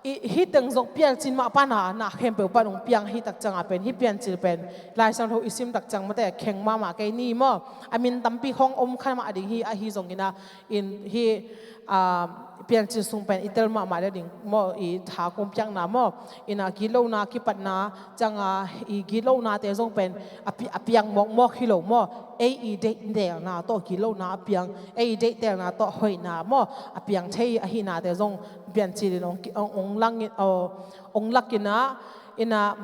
i, hih teng zong piancil mah pan a na khempeuh pan hong piang hih tak ciang a pen, hih piancil pen Lai Siangtho i sim tak ciang mate kheng mahmah kei ni maw. A min tampi khawng om kha mah ding hi, ahi zongin ah in hih, Aa, Piancil sung pen i tel mahmah le ding maw, i tha kong piakna maw, ina gitlona kipatna cianga i gitlonate zong pen a pi-, a piang mawkmawk hi lo maw, ei i deihtelna tawh gitlona a piang, ei i deihtelna tawh hoihna maw, a piang thei ahihnate zong Piancil in ong ki-, ong, ong langin, aw, ong lakinah, ina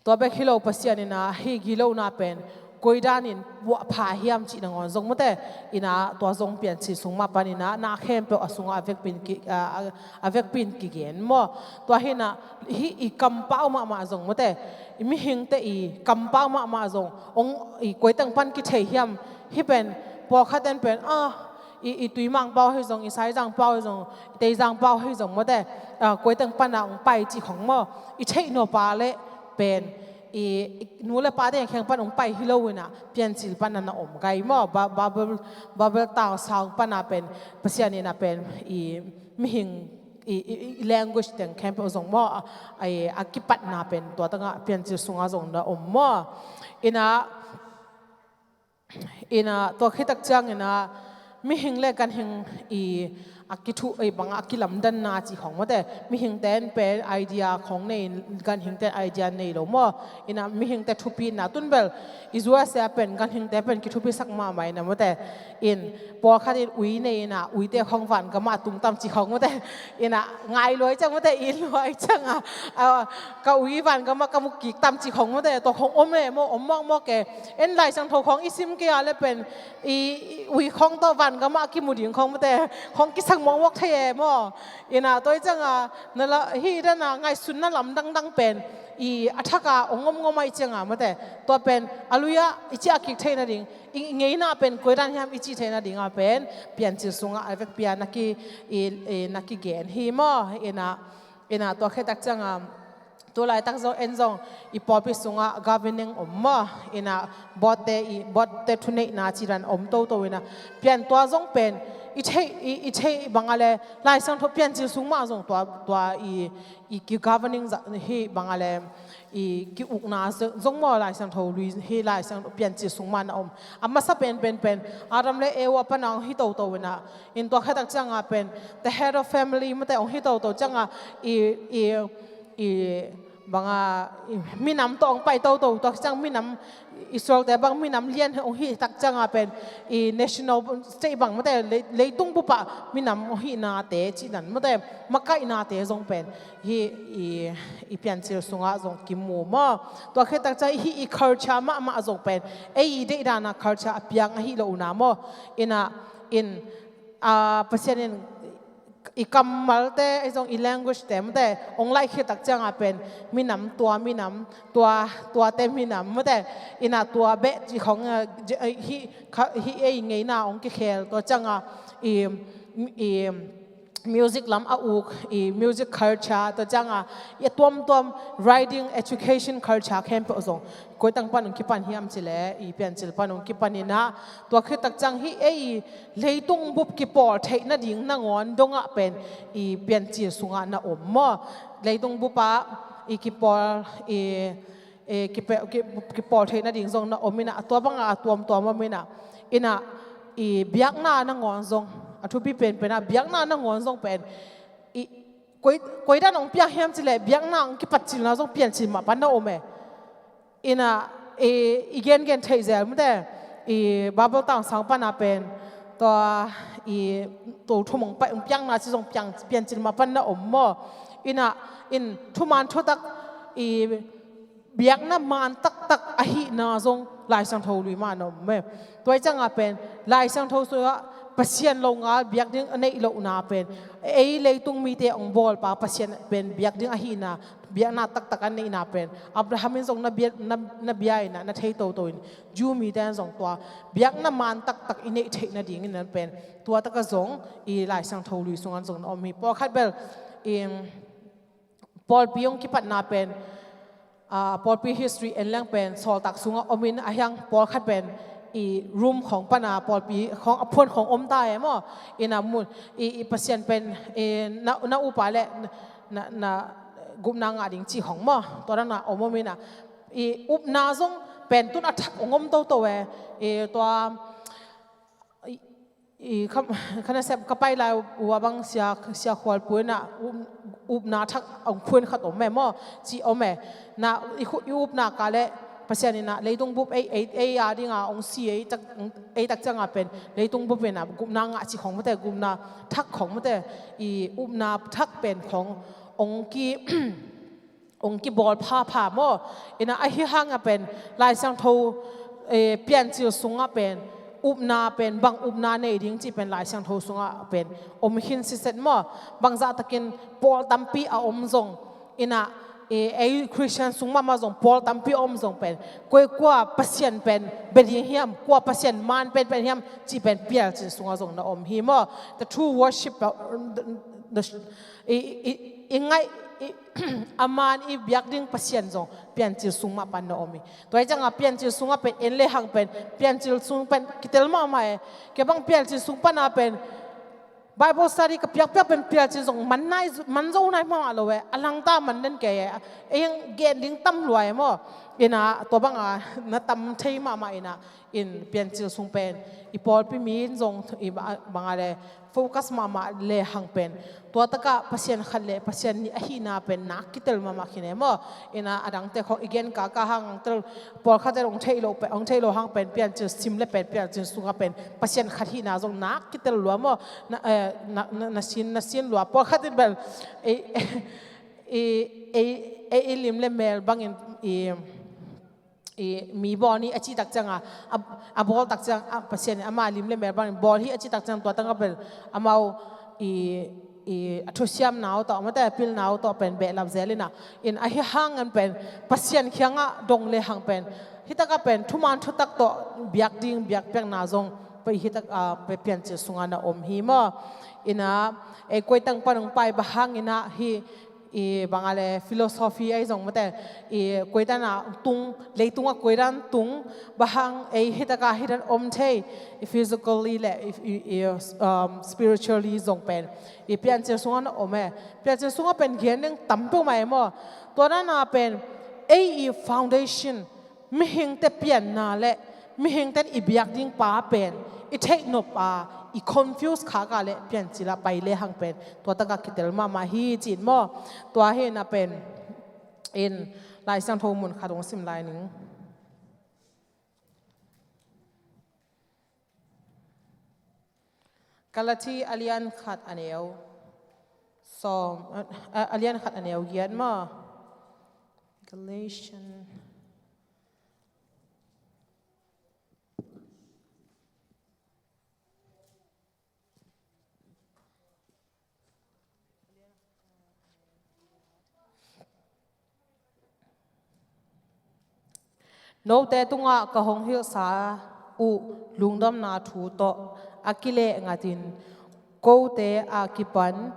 tua bek hi lo Pasian ina hih gitlona pen koidanin puah pha hiam cih nangawn zong mawte, ina tua zong Piancil sung mah pan ina na khempeuh a sungah a vekpin ki, a, a, a vekpin kigen maw. Tua hina hih i kampau mahmah zong mawte, i mihingte i kampau mahmah zong ong i koiteng pan kithei hiam, hih pen pawlkhat en pen, ah, i, i Tuimang pau hi zong, i Saizang pau hi zong, i Teizang pau hi zong mawte, ah, koiteng pana ong pai cih khong maw, i theih nop a le pen i, i nu le pate kheng pan ong pai hi lo ina Piancil pana na om gai maw, Ba-, Babel, Babel Town sang pana pen Pasian ina pen i mihing i, i, i language teng khempeuh zong maw, a, a, a kipatna pen tua tangah Piancil sunga zong na om maw. Ina Ina tua khitak ciangina mihing le ganhing i a kithu i banga a kilamdanna cih khong mawte, mihingte in pen idea khong nei in ganhingte in idea nei lo maw. Ina mihingte thupina tunbel i U S A pen ganhingte pen kithupisak mahmah ina mawte, in pawlkhat in ui nei ina uite khong van gama a tung tam cih khong mawte, ina ngai luai ciang mawte, i luai cianga, a, ka ui van gama ka mu kik tam cih khong mawte, tua khong om e maw, om mawkmawk e. En Lai Siangtho khong i sim kei a le pen i, i ui khong tawh van gama a kimu ding khong mawte, khong kisak mawkmawk thei e maw. Ina tua i cianga na la, hih dana ngaihsutna lam dangdang pen i a thaka ong ngomngom a i cianga mawte, tua pen a lui-ah i ciah kik theih nading, i ngeina pen koidan hiam i cih theih nadinga pen Piancil sungah a vekpi-a na ki, i, i, na kigen hi maw. Ina, ina tua khaitak cianga tu laitak zong en zong i pawlpi sungah governing om maw. Ina botte, i botte thuneihna cidan om toto ina pian tua zong pen i theih, i, i theih banga le Lai Siangtho Piancil sung mah zong tua, tua i, i ki governing zah hi banga le i ki-ukna zong maw, Lai Siangtho lui hi, Lai Siangtho Piancil sung mah na om. A masa pen, pen, pen Adam le Eva pana hong hi toto ina, in tua khaitak cianga pen the head of family mawte hong hi toto cianga i, i, i banga i minam tawh hong pai toto, tua ciang minam Israelte bang minam lian hong hi tak cianga pen i national state bang mawte, lei, leitung bupa minam hong hihnate cidan mawte, makaihnate zong pen hih i, i Piancil sungah zong kimu maw. Tua khaitak ciang hih i culture mahmah zong pen ei i deih dana culture a piang ahi lo una maw. Ina, in, a, Pasian in i kammalte, ei zong i language te mawte hong laih khaitak cianga pen minam tua minam, tua, tuate minam mawte, ina tua beh cih khong, a, hih, hih ei ngeina hong kikhel, tua cianga i, i music lam a uk, i music culture, tua cianga i a tuamtuam riding education culture khempeuh zong koitang pan hong kipan hiam cileh i Piancil pan hong kipan ina, tua khaitak ciang hih ei leitung bup kipawl theih nading nangawn dongah pen i Piancil sungah na om maw. Leitung bupa i kipawl, i, i kipe-, ki, kipawl theih nading zong na om ina, a tua banga a tuamtuam om ina, ina i biakna nangawn zong, a thupi penpena biakna nangawn zong pen i koi, koidan hong piak hiam cileh biakna hong kipatcilna zong Piancil mah pan na om e. Ina i, i gengen theih zel mawte, i Babel tangsang pana pen tua i to thumong pai hong piakna ci zong piang, Piancil mah pan na om maw. Ina in thuman thutak i biakna man taktak ahihna zong Lai Siangtho lui mah na om e. Tua i cianga pen Lai Siangtho sungah Pasian longal biak ding a neih lohna pen ei leitung mite hong bawlpa Pasian pen biak ding ahihna, biakna taktak a neihna pen Abraham in zong na bia, na, na bia ina na thei toto in, Jew mite in zong tua biakna man taktak i neih theih nadingin pen tua taka zong i Lai Siangtho lui sungan zong na om hi. Pawlkhat bel, i, pawlpi hong kipatna pen, a, pawlpi history en leng pen sawltak sungah omin a hiang, pawlkhat pen i Rome khong pana pawlpi khong a phuan khong om ta e maw. Ina mun i, i Pasian pen i na, na upa le na, na gupna ngah ding cih khong maw, tua dana om om ina i upna zong pen tun a thak hong om toto e. I tua i, I kha, kha nasep ka pai lai uh a bang sia, sia khual puina up, upna thak ang khuan khat om e maw, ci om e. Na i, khu, i upna ka le Pasian ina leitung bup ei, ei, ei a dinga ong si ei tak, ei tak cianga pen leitung bup ina gupna ngah ci khong mate, gupna thak khong mate, i upna thak pen khong ong ki ong kibawl phapha maw. Ina ahi hanga pen Lai Siangtho, eh, Piancil sunga pen upna pen bang upna nei ding ci pen Lai Siangtho sunga pen om khin siset maw. Bangzah takin pawl tampi a om zong ina, eh, ei Christian sung mahmah zong pawl tampi a om zong pen koi kua Pasian pen bia ding hiam, kua Pasian man penpen hiam ci pen Piancil sunga zong na om hi maw. The true worship, uh, the, the, i, i, i ngai, i, a man i biak ding Pasian zong Piancil sung mah pan na om hi. Tua hi cianga Piancil sunga pen en le hang pen Piancil sung pen kitel mahmah e. Kei bang Piancil sung pana pen Bible study ka piakpiak pen Piancil zong man nai, man zo nai mahmah lo e. A langta man den kei e. Ei gen ding tam lua e maw. Ina tua banga na tam thei mahmah ina in Piancil sung pen i pawlpi mi in zong i ba, banga le focus mahmah le hang pen tua taka Pasian khat le Pasian nih ahihna pen nak kitel mahmah khin e maw. Ina a dangte khong i gen kaka hang ang tel pawlkhat in ong theih lo pen, ong theih lo hang pen Piancil sim le pen Piancil sunga pen Pasian khat hihna zong nak kitel lua maw. Na, eh, na, na, na sin, na sin lua pawlkhat in bel i, i, i, i, i lim le mel bangin i i mi bawl hi a cih tak cianga, a, a bawl tak ciang, a, Pasian in ama lim le mel bangin bawl hi a cih tak ciang tua tangah bel amau i, i a thusiamna uh tawh, mate a pilna uh tawh pen behlap zel ina. In ahi hangin pen Pasian kiangah dong le hang pen hitakah pen thuman thutak tawh biak ding biakpiakna zong pai hitak, a, pai Piancil sungah na om hi maw. Ina ei koitang pan ong pai bang hang ina hi i banga le philosophy ahi zong mate, i koitana tung, leitunga koitan tung, bang hang ei hitaka hitan om thei, i physically le i, i, i, um, spiritually zong pen i Piancil sunga na om e. Piancil sunga pen gen ding tam peuhmah e maw. Tua dana pen ei i foundation, mihingte pianna le mihingten i biak ding pa pen i theih nop a, i confuse khak a le Piancil ah pai le hang pen tua taka kitel mahmah hi ci-in maw. Tua hi na pen in Lai Siangtho mun khat ong sim lai ning. Galati a lian khat a neu sawm, a, a, a lian khat a neu giat maw. Galatian. Note tungah ka hong hilhsa uh lungdamna thu tawh a kileh ngatin, kote a kipan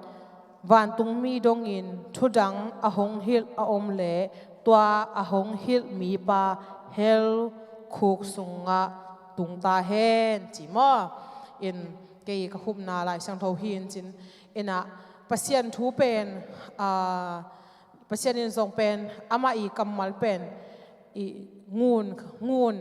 vantungmi dongin thudang a hong hilh a om leh tua a hong hilh mipa hell khuk sungah tung ta hen, ci maw. In kei ka khupna Lai Siangtho hi in cin, ina Pasian thu pen, a, Pasian in zong pen amah i kammal pen i ngun, ngun,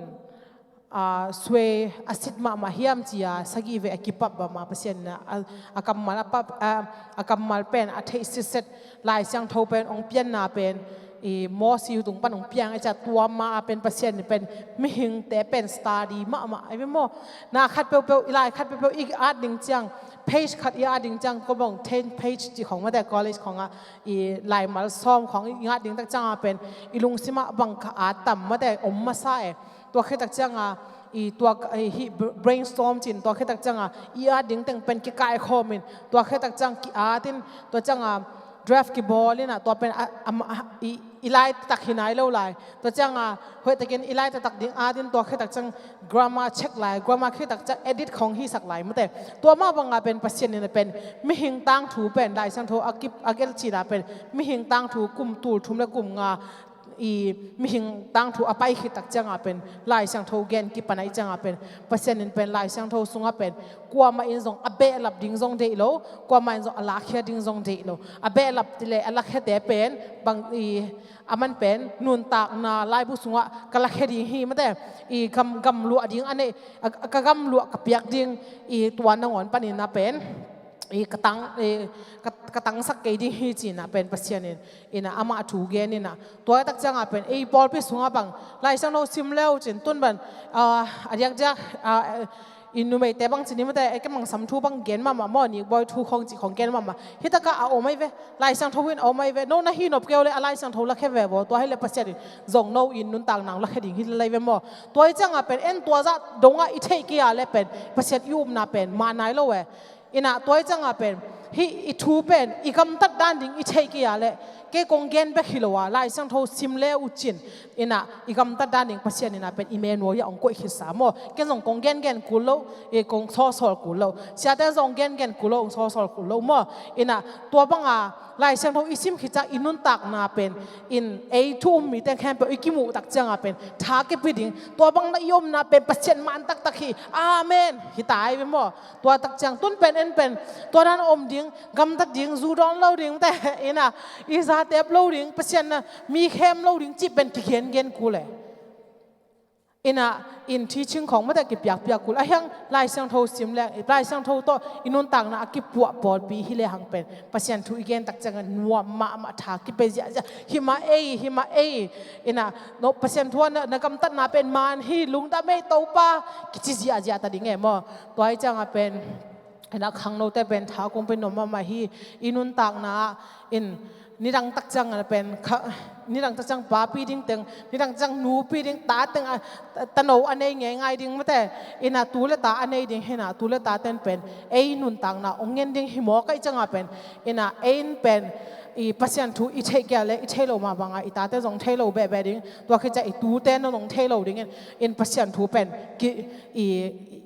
a, suai a sit mahmah hiam ci-a sagih vei a kipap mahmah Pasian in a, a kammal a pap, a, a kammal pen a theih sitset Lai Siangtho pen ong pianna pen i Mosi tung pan ong piang i ca tua ma a pen Pasian in pen mihingte pen study mahmah a hi maw. Na khat peuhpeuh, i lai khat peuhpeuh i at ding ciang, page khat i at ding ciang, ko bang ten page ci khong mate college khongah i laimal sawm khong i ngat ding tak cianga pen i lungsimah bang ka at tam mate om masa e. Tua khit tak cianga i tua ka, i hi br-, brainstorm cin, tua khit tak cianga i at ding teng pen kikaikhawm in, tua khit tak ciang ki-at in, tua cianga draft kibawl ina, tua pen a, a, a, i, i lai tak hi nai lo lai. Tua cianga hoih takin i lai taktak ding at in, tua khit tak ciang grammar check lai, grammar khit tak ciang edit khong hisak lai mate. Tua mah banga pen Pasian in a pen mihing tangthu pen Lai Siangtho a kip, a gelh cina pen mihing tangthu kum tul thum le kum nga i mihing tangthu a pai khit tak ciangah pen Lai Siangtho gen kipan ahih ciangah pen Pasian in pen Lai Siangtho sungah pen kuamah in zong a behlap ding zong deih lo, kuamah in zong a lakhia ding zong deih lo. A behlap le a lakhiate pen bang i a man pen nuntakna laibu sungah ka lakhia ding hi mate, i gam, gamluah ding a neih, a, ka gamluah ka piak ding i tua nangawn panin a pen i ka tang, i ka, ka tangsak kei ding hi ci-in a pen Pasian in, in a amah thu gen in a. Tua tak ciangah pen ei pawlpi sungah bang Lai Siangtho sim le uh cin tun ban, a, a diakdiak, a, i numeite bang cin hi mate, ei kei bang sam thu bang gen mahmah maw, Nikbawi thu khawng cih khawng gen mahmah. Hi takah a om ahi ve, Lai Siangtho in a om ahi ve, no na hi nop kei uh le a Lai Siangtho lakhia ve vaw, tua hi le Pasian in zong no in nuntakna lakhia ding hi lai ve maw. Tua hi ciangah pen en tua zah dongah i theih kei a le pen Pasian i upna pen mah nai lo e. In a tua hi ciangah pen hih i thu pen i gamtat dan ding i theih kei a le kei kong gen bek hi lo a, Lai Siangtho sim le uh cin in a i gamtat dan ding Pasian in a pen Immanuel hi a hong koih khitsa maw. Ken zong kong gengen kul lo, i kong sawlsawl kul lo. Siate zong gengen kul lo, hong sawlsawl kul lo maw. In a tua banga Lai Siangtho i sim khit ciang i nuntakna pen in ei thu um mite khempeuh i kimuh tak ciangah pen tha kipia ding. Tua bang na i omna pen Pasian man taktak hi. Amen. Hi ta ahi ve maw. Tua tak ciang tun pen en pen tua dan om ding, gamtat ding, zu dawn lo ding te, in a i zatep lo ding, Pasian na mi khem lo ding cih pen kigengen kul e. In a in teaching khawng mate kipiakpiak kul a hiang Lai Siangtho sim leng, Lai Siangtho tawh i nuntakna a kipuah pawlpi hi le hang pen Pasian thu i gen tak ciangah nuam mahmah, tha kipia ziahziah. Hi mah ei, hi mah ei. In a no Pasian thu a na, na gamtatna pen man hi, lungdam ei Topa, kici ziahziah ta ding e maw. Tua hi ciangah pen in a khangnote pen tha kong pia nuam mahmah hi. I nuntakna ah in nidang tak ciang a pen kha, nidang tak ciang papi ding teng, nidang ciang nupi ding ta teng a, ta, tano a nei ngeingai ding mate. In a tu le ta a nei ding hi in a tu le ta ten pen ei nuntakna hong ngen ding hi maw ka hih ciangah pen in a ei in pen i Pasian thu i theih kei a le i thei lo mah bangah i tate zong thei lo behbeh ding. Tua khit ciang i tute na zong thei lo ding in, in Pasian thu pen ki, i,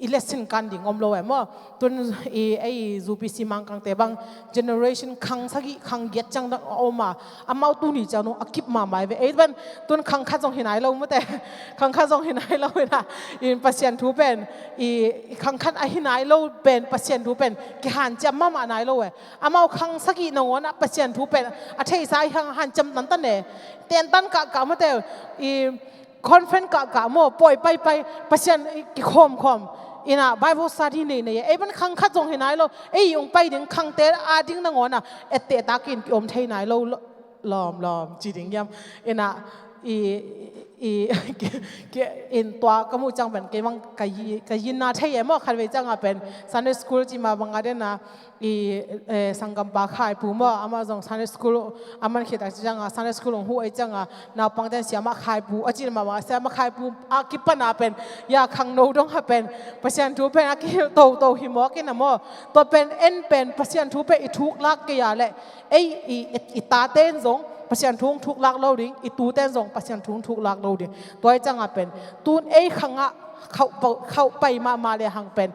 i lesson kan ding om lo e maw. Tun i, ei U P C Mangkangte bang generation khang sagih khang giat ciang dang a om a, amau tuni ciang dong a kip mahmah ve. Ei pen tun khang khat zong hi nai lo mate. Khang khat zong hi nai lo in a, in Pasian thu pen i, i khang khat a hi nai lo pen Pasian thu pen kihanciam mahmah nai lo e. Amau khang sagih nangawn ah Pasian thu pen a theihsa i hang hanciam tantan e. Tentan kahkah mate, i conference kahkah maw, pawi paipai, Pasian i kikhawmkhawm in a Bible study nei nei e. Ei pen khang khat zong hi nai lo, ei hong pai ding khangte a ding nangawn ah etteh takin kiom thei nai lo, lo, lawm lawm ci ding hiam. In a i, i, ki, ki, in tua ka muh ciang pen kei bang ka yi, ka yinna thei e maw, khatvei ciangah pen Sunday school ci mah bangah den a i, eh, sanggampa Khaipu maw, amah zong Sunday school a man khit tak ciangah Sunday school hong huh ahih ciangah naupangten Siamah Khaipu a cih mah bangah Siamah Khaipu a kipan a pen ya khangno dong ha pen Pasian thu pen a kihilh toto hi mawk in a maw. Tua pen en pen Pasian thu pen i thuklak kei a le ei i, i, i taten zong Pasian thu hong thuklak lo ding, i tuten zong Pasian thu hong thuklak lo ding. Tua hi ciangah pen tun ei khangah khauh, khauh pai mahmah le hang pen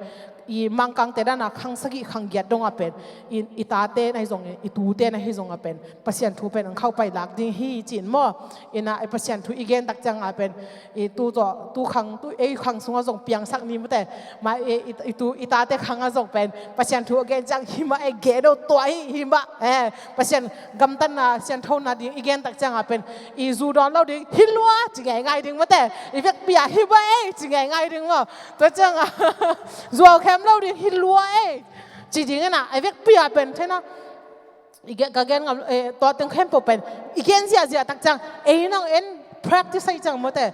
i Mangkangte dan a khang sagih khang giat dongah pen i, i taten ahi zongin, i tuten ahi zongah pen Pasian thu pen hong khauh pai lak ding hi ci-in maw. In a i Pasian thu i gen tak ciangah pen i tu zawh, tu khang, tu ei khang sungah zong piangsak ni mate. Mah i, i, i tu, i tate khangah zong pen Pasian thu a gen ciang hi mah e, gen o tua hi, hi mah e. Pasian gamtatna, sianthona ding i gen tak ciangah pen i zu dawn lo ding, hi lua ci ngeingai ding mate. I vekpi a hi mah e ci ngeingai ding maw. Tua ciangah zuau khem lo ding, hi lua e ci ding in a, i vekpi a pen thena i gen, ka gen ngam, eh, tua teng khempeuh pen i gen ziahziah tak ciang ei nang en practice ahih ciang mawte.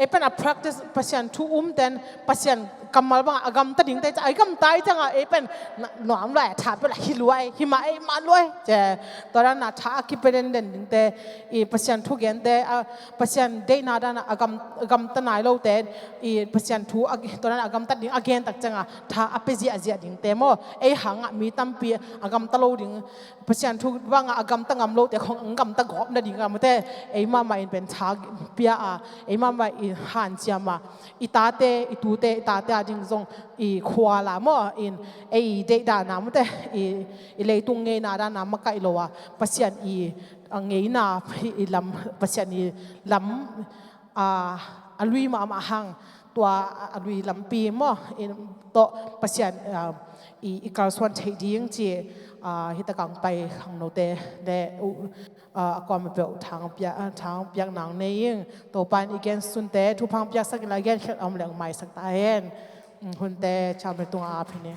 Ei pen a practice, Pasian thu umten, Pasian kammal bangah a gamta dingte, a gamta ahih ciangah ei pen na, nuam lua e, tha pia la hi lua e, hi mah ei mah lua e. Tua dan a tha a kipia denden dingte, i Pasian thu gente, a Pasian deihna dan a gam, a gamta nai lote, i Pasian thu a, tua dan a gamtat ding a gen tak ciangah tha a pia ziahziah dingte maw. Ei hangah mi tampi a gamta lo ding, Pasian thu bangah a gamta ngam lote khong a gamta gawp nading a mawte, ei mahmah in pen tha pia a, ei mahmah in hanciam a, i tate, i tute, i tate a ding zong i khua la maw, in ei deih dan a mawte, i, i leitung ngeina dan a makaih lo a, Pasian i, a ngeina i lam, Pasian i lam, a, a lui mahmah hang, tua a lui lampi maw, in tawh Pasian, a, i, i kalsuan theih ding ci, a, hi takang pai khangnote le, u, a, a kuama peuh thang pia, a, thang piak nang nei ing. Topa in i gensunte thupha piaksak in la, genkhiat om leng maisak ta hen. Hunte Chamel tungah ap hi ni.